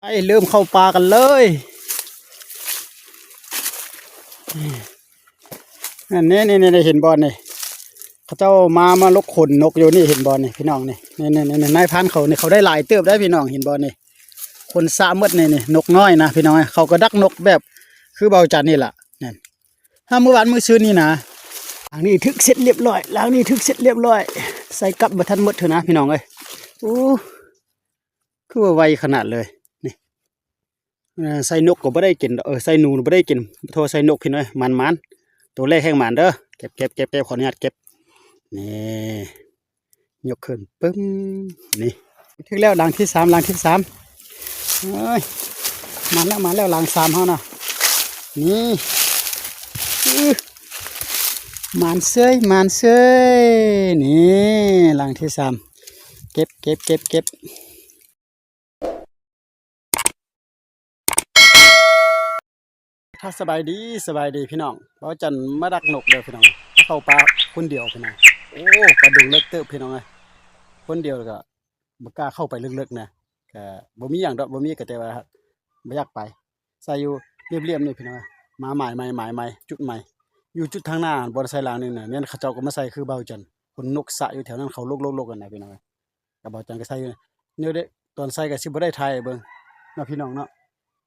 ໄປ ເລີ່ມເຂົ້າປ່າກັນເລີຍ. ອັນນີ້ ນີ້ ນີ້ ເຫັນບໍ່ນີ້? ເຂົາເຈົ້າມາ ມາລົກຂົນນົກຢູ່ນີ້ ເຫັນບໍ່ນີ້ພີ່ນ້ອງນີ້? ນີ້ ນີ້ ນີ້ ນາຍພານເຂົານີ້ ເຂົາໄດ້ຫຼາຍເຕີບໄດ໋ພີ່ນ້ອງ ເຫັນບໍ່ນີ້? ຂົນສະໝົດນີ້ ນີ້ ນົກນ້ອຍນະພີ່ນ້ອງເອີຍ. ເຂົາກໍດັກນົກແບບຄືເບົາຈັນນີ້ລະ ນັ້ນ. ຫາມື້ວານມື້ຊືນນີ້ນະ. ຫຼັງນີ້ຖືກເສັດລຽບຮ້ອຍ ຫຼັງນີ້ຖືກເສັດລຽບຮ້ອຍ. ໃສ່ກັບບໍ່ທັນໝົດເທື່ອນະພີ່ນ້ອງເອີຍ. ໂອ້ ຄືວ່າໄວຂະໜາດເລີຍນີ້. ເອີ ໃສ່ນົກກໍບໍ່ໄດ້ກິນດອກ ເອີ ໃສ່ໜູບໍ່ໄດ້ກິນ ໂທໃສ່ນົກພີ່ນ້ອງ. ໝານໆ ໂຕແລກແຮ່ງໝານເດີ. ເກັບ ເກັບ ເກັບ ເກັບ ຂໍອະນຸຍາດເກັບ. ນີ້ ຍົກຂຶ້ນປຶ້ມ ນີ້ ຖືກແລ້ວຫຼັງທີສາມ ຫຼັງທີສາມ. ເອີຍ ມາແລ້ວ ມາແລ້ວ ຫຼັງສາມເຮົານະ. ນີ້ ອື ໝານເສີຍ ໝານເສີຍ. ນີ້ ຫຼັງທີສາມ ເກັບ ເກັບ ເກັບ ເກັບ. ສະບາຍດີ ສະບາຍດີພີ່ນ້ອງ. ເບົາຈັນມາດັກນົກເດີພີ່ນ້ອງ ມາເຂົ້າປ່າຄົນດຽວພີ່ນ້ອງ. ໂອ້ ປ່າດົງເລິກເຕີບພີ່ນ້ອງເອີຍ. ຄົນດຽວກໍບໍ່ກ້າເຂົ້າໄປເລິກໆນະ. ກໍບໍ່ມີຫຍັງດອກ ບໍ່ມີ ກໍແຕ່ວ່າບໍ່ຢາກໄປ. ໃສ່ຢູ່ລຽບໆນີ້ພີ່ນ້ອງ. ມາໝາຍໃໝ່ ໝາຍໃໝ່ ຈຸດໃໝ່. ຢູ່ຈຸດທາງໜ້າ ບ່ອນໃສ່ຫຼັງນີ້ນະ ແມ່ນເຂົາເຈົ້າກໍມາໃສ່ຄືເບົາຈັນ. ຂົນນົກສະຢູ່ແຖວນັ້ນ ເຂົາລົກໆໆກັນນະພີ່ນ້ອງ. ກໍເບົາຈັນກໍໃສ່ຢູ່. ແນວໃດ ຕອນໃສ່ກໍຊິບໍ່ໄດ້ຖ່າຍໃຫ້ເບິ່ງເນາະພີ່ນ້ອງເນາະ.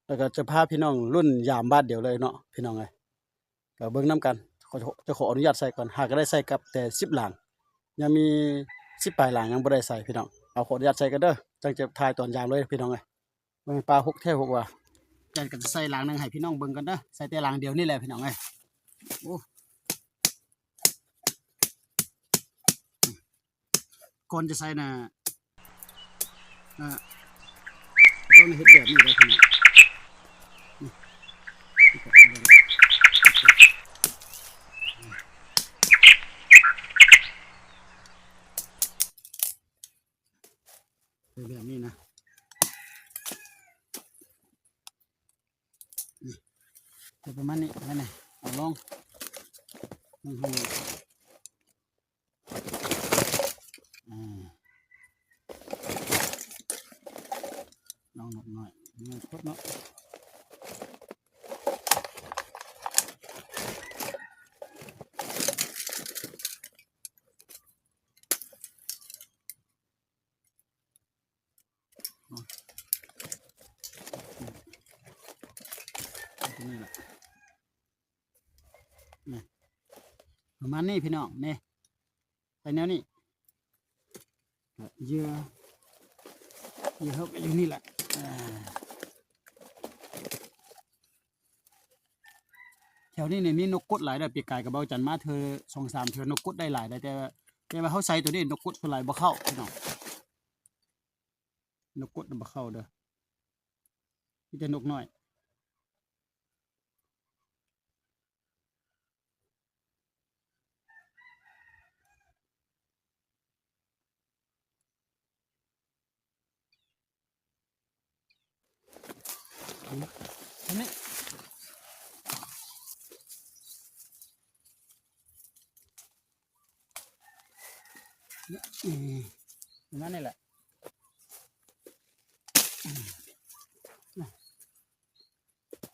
ແລ້ວກໍຈະພາພີ່ນ້ອງລຸ້ນຍາມບາດດຽວເລີຍເນາະພີ່ນ້ອງເອີຍ. ກໍເບິ່ງນຳກັນ. ຂໍ ຈະຂໍອະນຸຍາດໃສ່ກ່ອນ. ຫາກໍໄດ້ໃສ່ກັບແຕ່ສິບຫຼັງ ຍັງມີສິບປາຍຫຼັງຍັງບໍ່ໄດ້ໃສ່ພີ່ນ້ອງ. ເອົາ ຂໍອະນຸຍາດໃສ່ກ່ອນເດີ ຈັ່ງຈະຖ່າຍຕອນຍາມເລີຍພີ່ນ້ອງເອີຍ. ເບິ່ງປາຫົກແທ້ຫົກວ່າ. ຈັນກໍຈະໃສ່ຫຼັງໜຶ່ງໃຫ້ພີ່ນ້ອງເບິ່ງກ່ອນເດີ. ໃສ່ແຕ່ຫຼັງດຽວນີ້ແຫຼະພີ່ນ້ອງເອີຍ. ໂອ້ ກ່ອນຈະໃສ່ນະ ອ່າ ຕ້ອງເຮັດແບບນີ້ເດີພີ່ນ້ອງ. ເຮັດແບບນີ້ນະ. ນີ້ ເຮັດປະມານນີ້ ແລ້ວນີ້ ເອົາລົງ ອືມ ອືມ ນ້ອງນົກນ້ອຍ ນ້ອຍໂພດເນາະ. ອືມ ເອົາຕົວນີ້ແຫຼະ ນີ້ ປະມານນີ້ພີ່ນ້ອງ ນີ້ ໃສ່ແນວນີ້ ເຫຍື່ອ ເຫຍື່ອເຮົາກໍຢູ່ນີ້ແຫຼະ ອ່າ. ແຖວນີ້ນີ້ມີນົກກົດຫຼາຍເດີ ປີກາຍກໍເບົາຈັນມາເທື່ອສອງສາມເທື່ອ ນົກກົດໄດ້ຫຼາຍໄດ໋ ແຕ່ ແຕ່ວ່າເຮົາໃສ່ໂຕນີ້ນົກກົດສ່ວນຫຼາຍບໍ່ເຂົ້າພີ່ນ້ອງ ນົກກົດນະບໍ່ເຂົ້າເດີ ມີແຕ່ນົກນ້ອຍ. ອືມ ປະມານນີ້ແຫຼະ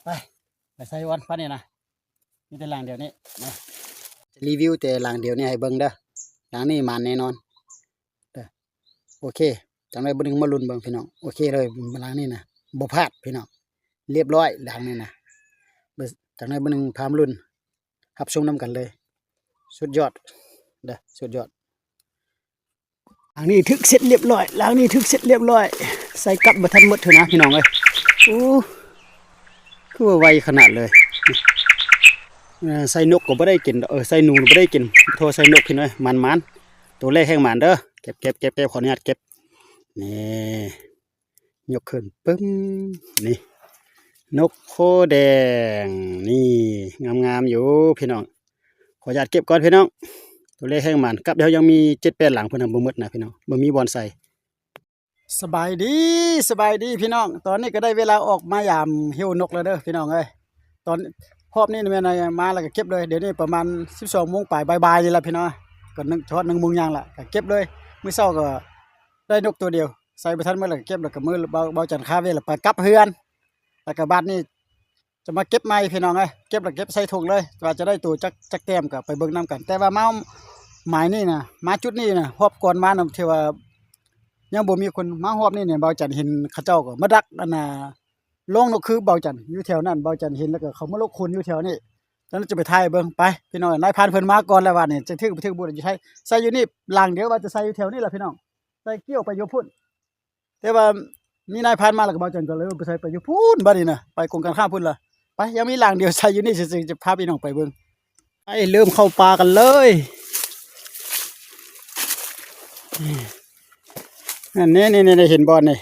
ໄປ ໄປໃສ່ກ່ອນ ປານນີ້ນະ. ມີແຕ່ຫຼັງດຽວນີ້ນະ ຈະຣີວິວແຕ່ຫຼັງດຽວນີ້ໃຫ້ເບິ່ງເດີ ຫຼັງນີ້ໝານແນ່ນອນເດີ. ໂອເຄ ຈັ່ງໃດມື້ໜຶ່ງມາລຸ້ນເບິ່ງພີ່ນ້ອງ. ໂອເຄເລີຍ ຫຼັງນີ້ນະ ບໍ່ພາດພີ່ນ້ອງ ລຽບຮ້ອຍຫຼັງນີ້ນະ. ຈັ່ງໃດມື້ໜຶ່ງພາມາລຸ້ນ ຮັບຊົມນຳກັນເລີຍ ສຸດຍອດເດີ ສຸດຍອດ. ຫຼັງນີ້ຖືກເສັດລຽບຮ້ອຍ ຫຼັງນີ້ຖືກເສັດລຽບຮ້ອຍ ໃສ່ກັບບໍ່ທັນໝົດເທື່ອນະພີ່ນ້ອງເອີຍ. ໂອ້ ຄືວ່າໄວຂະໜາດເລີຍ ເອີ ໃສ່ນົກກໍບໍ່ໄດ້ກິນດອກ ເອີ ໃສ່ໜູບໍ່ໄດ້ກິນ ໂທໃສ່ນົກພີ່ນ້ອງເອີຍ. ໝານໆ ໂຕແລກແຮ່ງໝານເດີ ເກັບ ເກັບ ເກັບ ເກັບ ຂໍອະນຸຍາດເກັບ ນີ້ ຍົກຂຶ້ນປຶ້ມ ນີ້ ນົກໂຄແດງ ນີ້ ງາມໆຢູ່ພີ່ນ້ອງ. ຂໍອະນຸຍາດເກັບກ່ອນພີ່ນ້ອງ ໂຕເລກແຮ່ງໝານ ກັບເຮົາຍັງມີເຈັດແປດຫຼັງພຸ້ນນະ ບໍ່ໝົດນະພີ່ນ້ອງ ບໍ່ມີບ່ອນໃສ່. ສະບາຍດີ ສະບາຍດີພີ່ນ້ອງ ຕອນນີ້ກໍໄດ້ເວລາອອກມາຢາມເຫື່ອນົກແລ້ວເດີພີ່ນ້ອງເອີຍ. ຕອນ ຮອບນີ້ແມ່ນມາແລ້ວກໍເກັບເລີຍ ດຽວນີ້ປະມານສິບສອງໂມງປາຍ ບ່າຍໆນີ້ລະພີ່ນ້ອງ ກໍໜຶ່ງ ຮອດໜຶ່ງໂມງຍ່າງລະ ກໍເກັບເລີຍ. ມື້ເຊົ້າກໍໄດ້ນົກໂຕດຽວ ໃສ່ບໍ່ທັນໝົດແລ້ວກໍເກັບ ແລ້ວກໍມື້ເບົາ ເບົາຈັນຄາເວລະໄປກັບເຮືອນ ແລ້ວກໍບາດນີ້ຈະມາເກັບໃໝ່ພີ່ນ້ອງເອີຍ. ເກັບແລ້ວເກັບໃສ່ຖົງເລີຍ ວ່າຈະໄດ້ໂຕຈັກ ຈັກແຕ້ມກໍໄປເບິ່ງນຳກັນ. ແຕ່ວ່າມາໝາຍນີ້ນະ ມາຈຸດນີ້ນະ ຮອບກ່ອນມານະ ທີ່ວ່າຍັງບໍ່ມີຄົນມາ ຮອບນີ້ນີ້ ເບົາຈັນເຫັນເຂົາເຈົ້າກໍມາດັກອັນນ່າ ໂລງນົກຄືເບົາຈັນຢູ່ແຖວນັ້ນ ເບົາຈັນເຫັນແລ້ວກໍເຂົາມາລົກຂົນຢູ່ແຖວນີ້. ຈັ່ງນັ້ນຈະໄປຖ່າຍເບິ່ງ ໄປພີ່ນ້ອງ. ນາຍພານເພິ່ນມາກ່ອນແລ້ວ ບາດນີ້ຈະຖືກບໍ່ຖືກບໍ່ໄດ້ຢູ່ໄທ ໃສ່ຢູ່ນີ້ ຫຼັງດຽວວ່າຈະໃສ່ຢູ່ແຖວນີ້ລະພີ່ນ້ອງ ໃສ່ກ້ຽວໄປຢູ່ພຸ້ນ. ແຕ່ວ່າມີນາຍພານມາແລ້ວກໍເບົາຈັນກໍເລີຍໄປໃສ່ໄປຢູ່ພຸ້ນ ບາດນີ້ນະ ໄປກົງກັນຂ້າມພຸ້ນລະ. ໄປ ຍັງມີຫຼັງດຽວໃສ່ຢູ່ນີ້ ຈະ ຈະ ຈະພາພີ່ນ້ອງໄປເບິ່ງ. ໄປ ເລີ່ມເຂົ້າປ່າກັນເລີຍ. ອັນນີ້ ນີ້ ນີ້ ເຫັນບໍ່ນີ້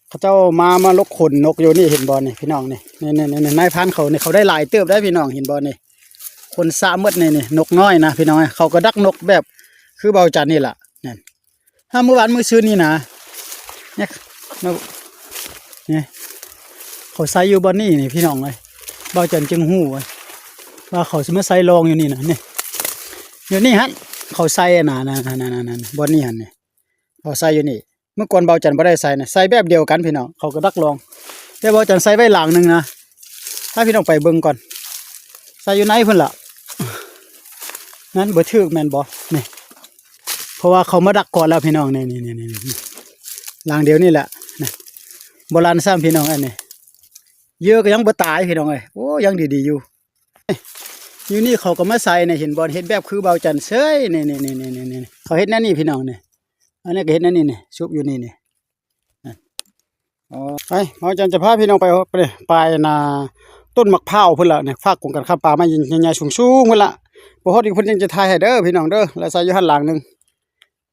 ເຂົາເຈົ້າມາ ມາລົກຂົນນົກຢູ່ນີ້ ເຫັນບໍ່ນີ້ພີ່ນ້ອງນີ້ ນີ້ ນີ້ ນີ້ ນາຍພານເຂົານີ້ ເຂົາໄດ້ຫຼາຍເຕີບໄດ໋ພີ່ນ້ອງ ເຫັນບໍ່ນີ້ ຂົນສະໝົດນີ້ ນີ້ ນົກນ້ອຍນະພີ່ນ້ອງ. ເຂົາກໍດັກນົກແບບຄືເບົາຈັນນີ້ລະ ນັ້ນ ຖ້າມື້ວານມື້ຊືນນີ້ນະ ນີ້ ນີ້ ເຂົາໃສ່ຢູ່ບ່ອນນີ້ນີ້ພີ່ນ້ອງເອີຍ. ເບົາຈັນຈຶ່ງຮູ້ວ່າ ວ່າເຂົາຊິມາໃສ່ລອງຢູ່ນີ້ນະ ນີ້ ຢູ່ນີ້ຫັ້ນ ເຂົາໃສ່ຫັ້ນນະ ນັ້ນ ນັ້ນ ບ່ອນນີ້ຫັ້ນນີ້ ເຂົາໃສ່ຢູ່ນີ້. ເມື່ອກ່ອນເບົາຈັນບໍ່ໄດ້ໃສ່ນະ ໃສ່ແບບດຽວກັນພີ່ນ້ອງ ເຂົາກໍດັກລອງ. ແຕ່ເບົາຈັນໃສ່ໄວ້ຫຼັງໜຶ່ງນະ ພາພີ່ນ້ອງໄປເບິ່ງກ່ອນ ໃສ່ຢູ່ໃນພຸ້ນລະ. ນັ້ນບໍ່ຖືກແມ່ນບໍ່ນີ້ ເພາະວ່າເຂົາມາດັກກ່ອນແລ້ວພີ່ນ້ອງ. ນີ້ ນີ້ ນີ້ ນີ້ ຫຼັງດຽວນີ້ແຫຼະນະ ບໍ່ລັ່ນຊ້ຳພີ່ນ້ອງ. ອັນນີ້ເຫຍື່ອກໍຍັງບໍ່ຕາຍພີ່ນ້ອງເອີຍ ໂອ້ ຍັງດີໆຢູ່. ຢູ່ນີ້ເຂົາກໍມາໃສ່ນະ ເຫັນບໍ່ ເຮັດແບບຄືເບົາຈັນເສີຍ ນີ້ ນີ້ ນີ້ ນີ້ ນີ້ ເຂົາເຮັດແນວນີ້ພີ່ນ້ອງນີ້. ອັນນີ້ກໍເຮັດແນວນີ້ນີ້ ຊຸບຢູ່ນີ້ນີ້. ອໍ ເອົາ ເຮົາຈັ່ງຈະພາພີ່ນ້ອງໄປ ໄປ ໄປນາຕົ້ນໝາກພ້າວພຸ້ນລະນີ້ ຟາກກົງກັນຂ້າມປ່າໄມ້ໃຫຍ່ໆສູງໆພຸ້ນລະ. ບໍ່ຮອດອີກເພິ່ນຈັ່ງຈະຖ່າຍໃຫ້ເດີພີ່ນ້ອງເດີ. ແລ້ວໃສ່ຢູ່ຫັ້ນຫຼັງໜຶ່ງ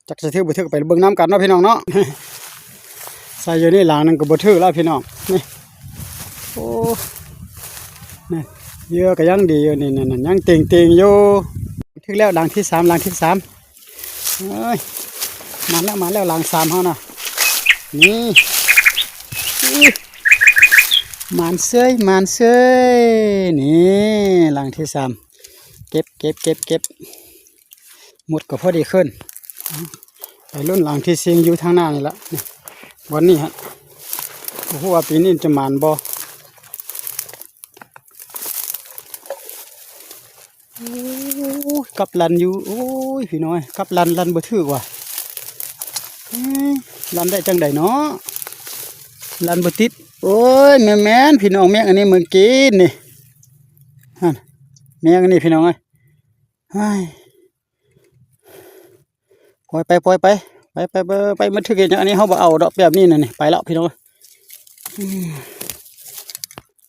ຈັກຊິຖືກບໍ່ຖືກ ໄປເບິ່ງນຳກັນເນາະພີ່ນ້ອງເນາະ. ໃສ່ຢູ່ນີ້ຫຼັງໜຶ່ງກໍບໍ່ຖືກແລ້ວພີ່ນ້ອງນີ້. ໂອ້ ນີ້ ເຫຍື່ອກໍຍັງດີຢູ່ນີ້ ນັ້ນ ຍັງເຕັງໆຢູ່. ຖືກແລ້ວຫຼັງທີສາມ ຫຼັງທີສາມ. ເອີຍ ມາແລ້ວ ມາແລ້ວ ຫຼັງສາມເຮົານະ ນີ້ ມານເສີຍ ມານເສີຍ ນີ້ ຫຼັງທີສາມ. ເກັບ ເກັບ ເກັບ ເກັບ ໝົດກໍພໍດີຂຶ້ນ. ໄປລຸ້ນຫຼັງທີສີ່ ຢູ່ທາງໜ້ານີ້ລະ ນີ້ ບ່ອນນີ້ຮະ ບໍ່ຮູ້ວ່າປີນີ້ຈະໝານບໍ່. ໂອ້ຍ ກັບລັນຢູ່ ໂອ້ຍ ພີ່ນ້ອງເອີຍ ກັບລັນ ລັນບໍ່ຖືກວ່າ ເອີ ລັນໄດ້ຈັ່ງໃດເນາະ ລັນບໍ່ຕິດ. ໂອ້ຍ ແມ່ນໆ ພີ່ນ້ອງ ແມງອັນນີ້ເມື່ອກີ້ນີ້ ຫັ້ນ ແມງອັນນີ້ພີ່ນ້ອງເອີຍ ໂອ້ຍ. ປ່ອຍໄປ ປ່ອຍໄປ ໄປ ໄປ ໄປ ໄປ ມັນຖືກເຮັດຫຍັງ ອັນນີ້ເຮົາບໍ່ເອົາດອກແບບນີ້ນະ ນີ້ ໄປແລ້ວພີ່ນ້ອງ. ອືມ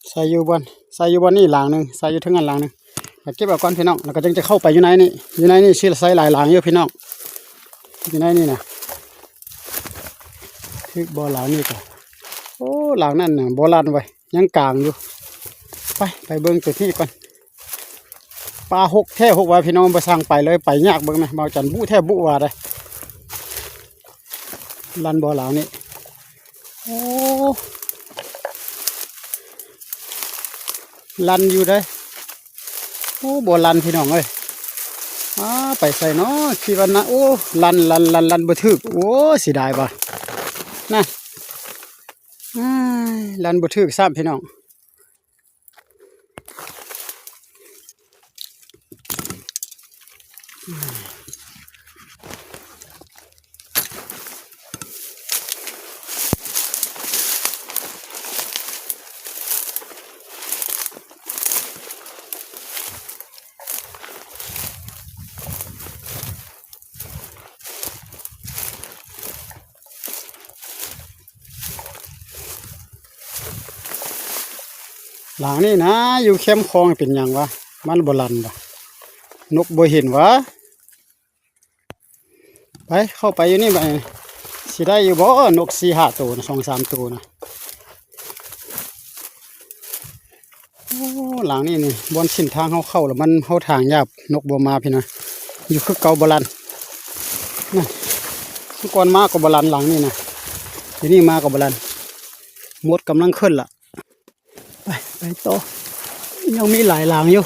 ໃສ່ຢູ່ບ່ອນ ໃສ່ຢູ່ບ່ອນນີ້ຫຼັງໜຶ່ງ ໃສ່ຢູ່ເທິງນັ້ນຫຼັງໜຶ່ງ ແລ້ວເກັບເອົາກ່ອນພີ່ນ້ອງ ແລ້ວກໍຈັ່ງຈະເຂົ້າໄປຢູ່ໃນນີ້ ຢູ່ໃນນີ້ຊິໃສ່ຫຼາຍຫຼັງຢູ່ພີ່ນ້ອງ ຢູ່ໃນນີ້ນະ. ຖືກບໍ່ຫຼັງນີ້ກໍ ໂອ້ ຫຼັງນັ້ນນະບໍ່ລັ່ນເວີຍ ຍັງກາງຢູ່. ໄປ ໄປເບິ່ງຈຸດນີ້ກ່ອນ. ປ່າຮົກແທ້ຮົກວ່າພີ່ນ້ອງ ບໍ່ຊ່າງໄປເລີຍ ໄປຍາກ. ເບິ່ງນະ ເບົາຈັນບຸແທ້ບຸວ່າໄດ໋. ລັ່ນບໍ່ຫຼັງນີ້ ໂອ້ ລັ່ນຢູ່ເດ້. ໂອ້ ບໍ່ລັ່ນພີ່ນ້ອງເອີຍ ອ້າ ໄປໃສເນາະ ຄິດວ່ານະ ໂອ້ ລັ່ນ ລັ່ນ ລັ່ນ ລັ່ນບໍ່ຖືກ. ໂອ້ ເສຍດາຍວ່າ ນະ ອ້າຍ ລັ່ນບໍ່ຖືກຊ້ຳພີ່ນ້ອງ. ຫຼັງນີ້ນະ ຢູ່ແຄມຄອງເປັນຫຍັງວະ ມັນບໍ່ລັ່ນວະ ນົກບໍ່ເຫັນວະ. ໄປ ເຂົ້າໄປຢູ່ນີ້ບາດນີ້ ຊິໄດ້ຢູ່ບໍ່ ນົກສີ່ຫ້າໂຕນະ ສອງສາມໂຕນະ. ໂອ້ ຫຼັງນີ້ນີ້ ບ່ອນເສັ້ນທາງເຮົາເຂົ້າລະ ມັນ ເຮົາທາງຍາກ ນົກບໍ່ມາພີ່ນະ. ຢູ່ຄືເກົ່າບໍ່ລັ່ນ ນະ ກ່ອນມາກໍບໍ່ລັ່ນຫຼັງນີ້ນະ ທີນີ້ມາກໍບໍ່ລັ່ນ. ມົດກຳລັງຂຶ້ນລະ ໄປ ໄປຕໍ່ ຍັງມີຫຼາຍຫຼັງຢູ່.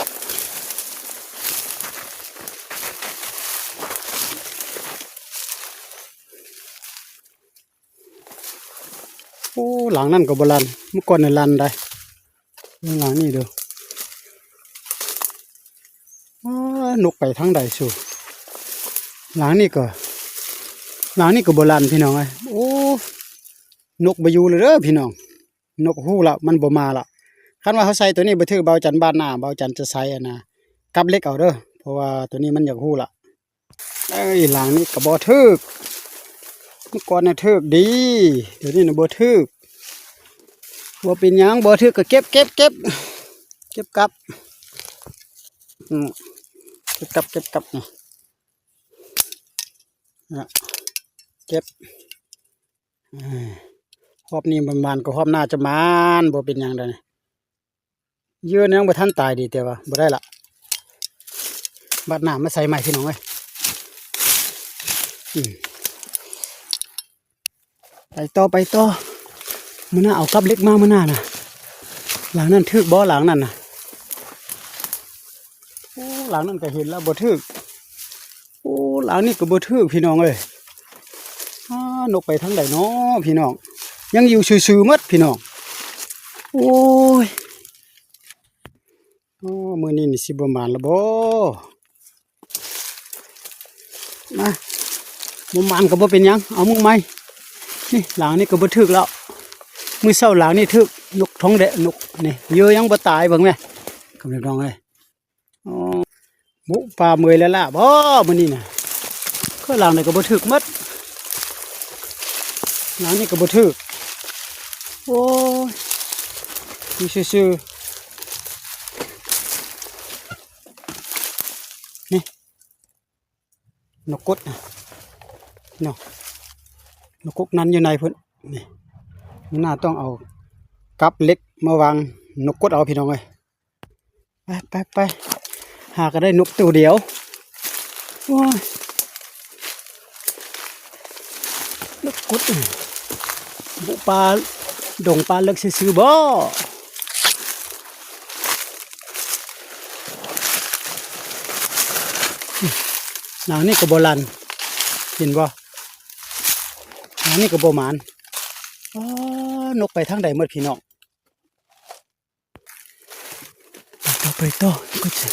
ຫຼັງນັ້ນກໍບໍ່ລັ່ນ ມື້ກ່ອນນີ້ລັ່ນໄດ໋. ເບິ່ງຫຼັງນີ້ເດີ້. ໂອ້ຍ ນົກໄປທາງໃດຊູ? ຫຼັງນີ້ກໍ ຫຼັງນີ້ກໍບໍ່ລັ່ນພີ່ນ້ອງເອີຍ. ໂອ້ ນົກບໍ່ຢູ່ແລ້ວເດີ້ພີ່ນ້ອງ. ນົກຮູ້ລະ ມັນບໍ່ມາລະ. ຄັນວ່າເຮົາໃສ່ໂຕນີ້ບໍ່ຖືກ ບ່າວຈັນ ບາດໜ້າບ່າວຈັນຈະໃສ່ອັນນ່າ ກັບເຫຼັກເອົາເດີ້ ເພາະວ່າໂຕນີ້ມັນຢາກຮູ້ລະ. ເອີຍ ຫຼັງນີ້ກໍບໍ່ຖືກ. ເມື່ອກ່ອນນະຖືກດີ ດຽວນີ້ນະບໍ່ຖືກ. ບໍ່ເປັນຫຍັງ ບໍ່ຖືກກໍເກັບ ເກັບ ເກັບ ເກັບກັບ. ອືມ ເກັບກັບ ເກັບກັບ ນີ້ ເກັບ. ເອີ ຮອບນີ້ມັນໝານກໍຮອບໜ້າຈະໝານ ບໍ່ເປັນຫຍັງດອກ. ເຫຍື່ອຍັງບໍ່ທັນຕາຍດີ ແຕ່ວ່າບໍ່ໄດ້ລະ ບາດໜ້າມາໃສ່ໃໝ່ພີ່ນ້ອງເອີຍ. ອືມ ໄປຕໍ່ ໄປຕໍ່. ມື້ໜ້າເອົາກັບເຫຼັກມາ ມື້ໜ້ານະ. ຫຼັງນັ້ນຖືກບໍ່? ຫຼັງນັ້ນນະ. ໂອ້ ຫຼັງນັ້ນກໍເຫັນແລ້ວບໍ່ຖືກ. ໂອ້ ຫຼັງນີ້ກໍບໍ່ຖືກພີ່ນ້ອງເອີຍ. ອ້າ ນົກໄປທາງໃດນໍພີ່ນ້ອງ? ຍັງຢູ່ຊື່ໆໝົດພີ່ນ້ອງ. ໂອ້ຍ ໂອ້ ມື້ນີ້ນີ້ຊິບໍ່ໝານລະບໍ? ມາ ບໍ່ໝານກໍບໍ່ເປັນຫຍັງ ເອົາມື້ໃໝ່. ນີ້ ຫຼັງນີ້ກໍບໍ່ຖືກແລ້ວ. ມື້ເຊົ້າຫຼັງນີ້ຖືກ ນົກທ້ອງແດະ ນົກນີ້ ເຫຍື່ອຍັງບໍ່ຕາຍ ເບິ່ງແມ້ ກຳລັງນ້ອງເອີຍ. ອໍ ບຸປາເມື່ອຍແລ້ວລະບໍມື້ນີ້ນະ? ຄືຫຼັງໃດກໍບໍ່ຖືກໝົດ ຫຼັງນີ້ກໍບໍ່ຖືກ. ໂອ້ຍ ຢູ່ຊື່ໆ ນີ້ ນົກກົດນະ ເນາະ ນົກກົດນັ້ນຢູ່ໃນພຸ້ນ. ນີ້ ມື້ໜ້າຕ້ອງເອົາກັບເຫຼັກມາວາງນົກກົດເອົາ ພີ່ນ້ອງເອີຍ. ໄປ ໄປ ໄປ ຫາກໍໄດ້ນົກໂຕດຽວ. ໂອ້ຍ ນົກກົດ ບຸປ່າດົງປ່າເລິກຊື່ໆບໍ? ຫຼັງນີ້ກໍບໍ່ລັ່ນ ເຫັນບໍ່? ຫຼັງນີ້ກໍບໍ່ໝານ. ອໍ ນົກໄປທາງໃດໝົດ ພີ່ນ້ອງ? ໄປຕໍ່ ໄປຕໍ່ ກໍຈະ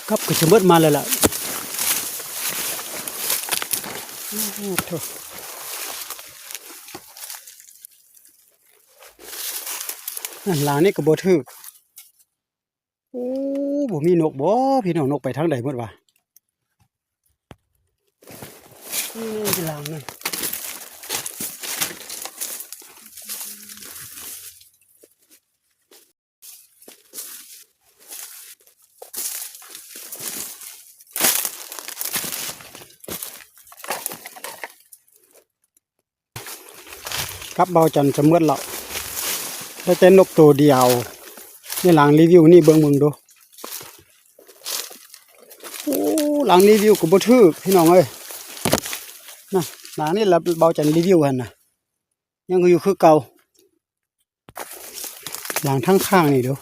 ກັບກໍຈະໝົດມາແລ້ວລະ. ໂອ້ໂຫ ນັ້ນ ຫຼັງນີ້ກໍບໍ່ຖືກ. ໂອ້ ບໍ່ມີນົກບໍພີ່ນ້ອງ? ນົກໄປທາງໃດໝົດວະ? ນີ້ ຫຼັງນັ້ນ. ກັບເບົາຈັນຈະໝົດແລ້ວ ໄດ້ແຕ່ນົກໂຕດຽວ. ໃນຫຼັງຣີວິວນີ້ເບິ່ງ ເບິ່ງດູ. ໂອ້ ຫຼັງຣີວິວກໍບໍ່ຖືກ ພີ່ນ້ອງເອີຍ. ນະ ຫຼັງນີ້ລະເບົາຈັນຣີວິວຫັ້ນນະ ຍັງຢູ່ຄືເກົ່າ. ຫຼັງທາງຂ້າງນີ້ເດີ້.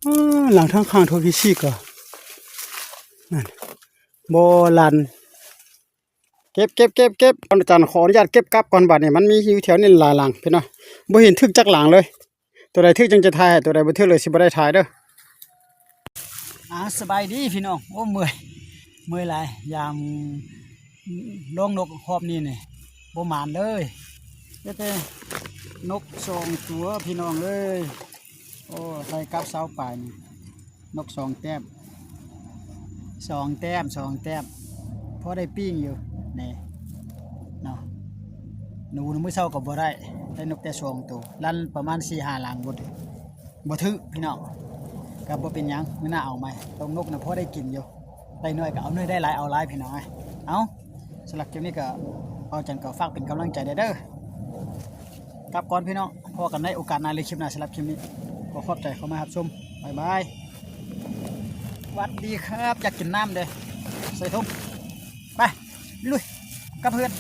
ອາ ຫຼັງທາງຂ້າງໂທພິຊິກະ ນັ້ນ ບໍ່ລັ່ນ. ເກັບ ເກັບ ເກັບ ເກັບ. ອາຈານຂໍອະນຸຍາດເກັບກັບກ່ອນ ບາດນີ້ມັນມີຢູ່ແຖວນີ້ຫຼາຍຫຼັງ ເພິ່ນວ່າ ບໍ່ເຫັນຖືກຈັກຫຼັງເລີຍ. ໂຕໃດຖືກຈັ່ງຈະຖ່າຍໃຫ້ ໂຕໃດບໍ່ຖືກເລີຍຊິບໍ່ໄດ້ຖ່າຍເດີ້. ອາ ສະບາຍດີພີ່ນ້ອງ. ໂອ້ ເມື່ອຍ ເມື່ອຍຫຼາຍ ຢາມລອງນົກຮອບນີ້ນີ້ ບໍ່ໝານເລີຍ ເຫຼືອແຕ່ນົກສອງຕົວ ພີ່ນ້ອງເອີຍ. ໂອ້ ໄດ້ກັບຊາວປາຍນີ້ ນົກສອງແຕ້ມ ສອງແຕ້ມ ສອງແຕ້ມ ພໍໄດ້ປີ້ງຢູ່ນີ້ເນາະ. ໜູນະ ມື້ເຊົ້າກໍບໍ່ໄດ້ ໄດ້ນົກແຕ່ສອງໂຕ ລັ່ນປະມານສີ່ຫ້າຫຼັງ ບໍ່ຖືກ ບໍ່ຖືກພີ່ນ້ອງ. ກໍບໍ່ເປັນຫຍັງ ມື້ໜ້າເອົາໃໝ່. ຕົ້ມນົກນະພໍໄດ້ກິນຢູ່ ໄດ້ໜ້ອຍກໍເອົາໜ້ອຍ ໄດ້ຫຼາຍເອົາຫຼາຍ ພີ່ນ້ອງເອີຍ. ເອົາ ສຳລັບຄລິບນີ້ກໍ ເບົາຈັນກໍຝາກເປັນກຳລັງໃຈແດ່ເດີ້. ກັບກ່ອນພີ່ນ້ອງ ພໍ້ກັນໃນໂອກາດໜ້າ ຫຼື ຄລິບໜ້າ. ສຳລັບຄລິບນີ້ ຂໍຂອບໃຈເຂົ້າມາຮັບຊົມ. ບາຍບາຍ. ຫວັດດີຄັບ. ຢາກກິນນ້ຳເດ້ ໃສ່ຖົງ. ໄປ ລຸຍ ກັບເຮືອນ.